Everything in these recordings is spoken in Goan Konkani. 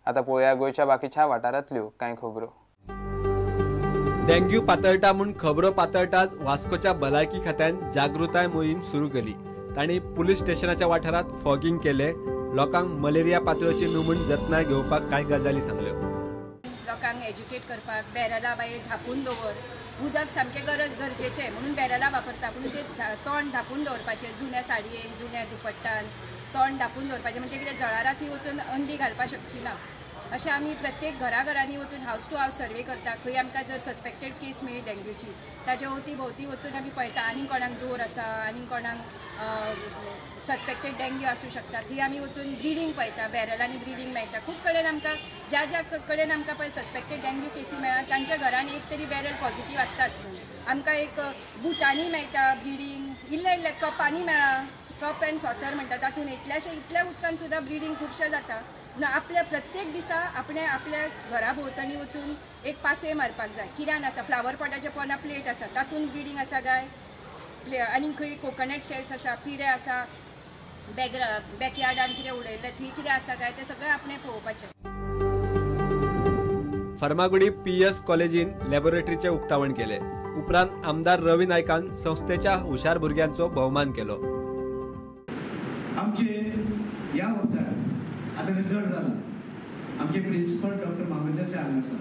आतां पळोवया गोंयच्या बाकीच्या वाठारांतल्यो कांय खबरो. डेंग्यू पातळटा म्हूण खबरो पातळटाच वास्कोच्या भलायकी खात्यान जागृताय मोहीम सुरू केली. तांणी पुलीस स्टेशनाच्या वाठारांत फॉगिंग केले. लोकांक मलेरिया पातळची न्हू म्हूण जतनाय घेवपाक कांय गजाली सांगल्यो. लोकांक एज्युकेट करपाक बॅरला बाये धापून दवर, उदक सामकें गरजेचें म्हणून बॅरला वापरता, पूण ते तोंड धापून दवरपाचें, जुन्या साडयेन जुन्या दुपट्टान तोंड धापून दवरपाचें, म्हणजे कितें जळारां थंय वचून अंडी घालपाक शकची ना. अशें आमी प्रत्येक घराघरांनी वचून हावस टू हावस सर्वे करता. खंय आमकां जर सस्पेक्टेड केस मेळ्ळी डेंग्यूची ताच्या अवती भोंवती वचून आमी पळयता आनीक कोणाक जोर आसा, आनीक कोणाक सस्पेक्टेड डेंग्यू आसूं शकता, थंय आमी वचून ब्लिडींग पळयता, बॅरलांनी ब्लिडींग मेळटा. खूब कडेन आमकां ज्या ज्या कडेन आमकां पळय सस्पेक्टेड डेंग्यू केसी मेळ्ळा तांच्या घरान एक तरी बॅरल पॉझिटीव आसताच. आमकां एक बुटांनी मेळटा ब्लिडींग, इल्ले इल्ले कपांनी मेळ्ळा, कप एन्ड सॉसर म्हणटा तातूंत इतल्याशे इतल्या उदकान सुद्दां ब्लिडींग खुबशें जाता. म्हणून आपल्या प्रत्येक दिसा आपणे आपल्या घरा भोंवतणी वचून एक पासय मारपाक जाय. किरान आसा, फ्लावर पॉटाच्या पोंदा प्लेट आसा तातूंत ब्लिडींग आसा काय, आनी खंय कोकोनट शेल्स आसा, पिरे आसा, बॅकयार्डान कितें उडयल्लें थंय कितें आसा काय, तें सगळें आपणें पळोवपाचें. फर्मागुडी पीएस कॉलेजीन लॅबोरेटरीचें उक्तावण केलें. उपरांत आमदार रवी नायकान संस्थेच्या हुशार भुरग्यांचो भोवमान केलो. आमचे ह्या वर्सा आतां रिजल्ट जाला. आमचे प्रिन्सिपल डॉक्टर मामलेदार साहेब हांगा आसा.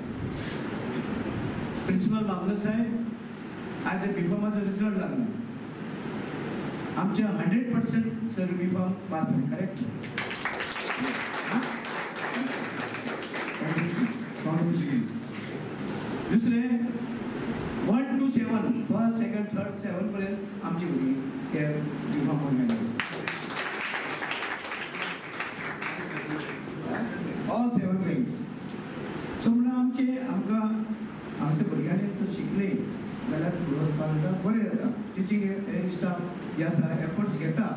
प्रिन्सिपल मामलेदार साहेब आज बीफॉर्माचो रिजल्ट लागला. आमचे 100% सर बीफॉर्म पास जाले, करेक्ट? दुसरें 1 to 7, 1st 2nd 3rd 7 पर्यंत आमची भुरगीं ते बीफॉर्म मेळटा. All 7 ranks. सो म्हणून आमचे आमकां हांगासर भुरग्यांनी जर शिकले जाल्यार फुडें वचपाक बरें जाता. टिचींग स्टाफ जे आसा एफर्ट्स घेता,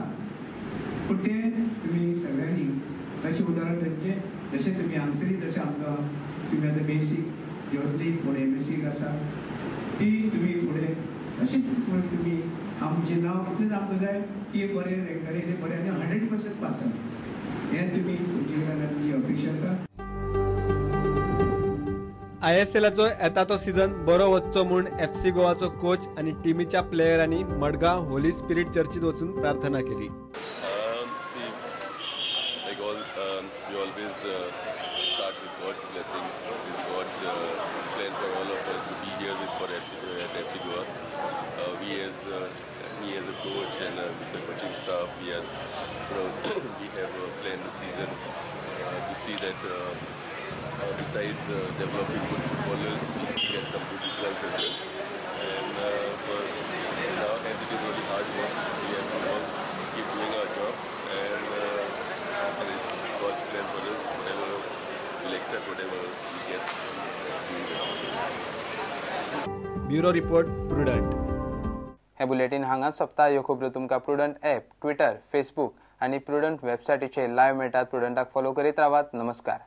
पूण ते तुमी सगळ्यांनी तशें उदाहरण तांचें जशें तुमी हांगसरी जशें आमकां तुमी आतां बेसीक जेवतली कोण एमएसीक आसा ती तुमी फुडें अशीच तुमी आमचें नांव इतलेंच आमकां जाय की बरें रँकार येयलें बरें आनी 100% पास जालें, हें तुमी तुमचे कडल्यान आमची अपेक्षा आसा. आयएसएलाचो येता तो सीझन बरो वचचो म्हूण एफसी गोवाचो कोच आनी टिमीच्या प्लेयरांनी मडगांव होली स्पिरिट चर्चीत वचून प्रार्थना केली. We always start with God's blessings. It's God's plan for all of us to be here with for FC, at FC Goa. We as me as a coach and with the coaching staff, we are we have planned the season to see that besides developing good footballers, we get some good results as well. And but now as it is only hard work, we have to work, keep doing our job, and it's God's plan for us. Whatever we'll accept, whatever we get during the season. Bureau report, Prudent. हे बुलेटीन हांगा सोंपता. ह्यो खबरो तुमकां प्रुडंट ॲप, ट्विटर, फेसबूक आनी प्रुडंट वेबसायटीचेर लायव्ह मेळटात. प्रुडंटाक फॉलो करीत रावात. नमस्कार.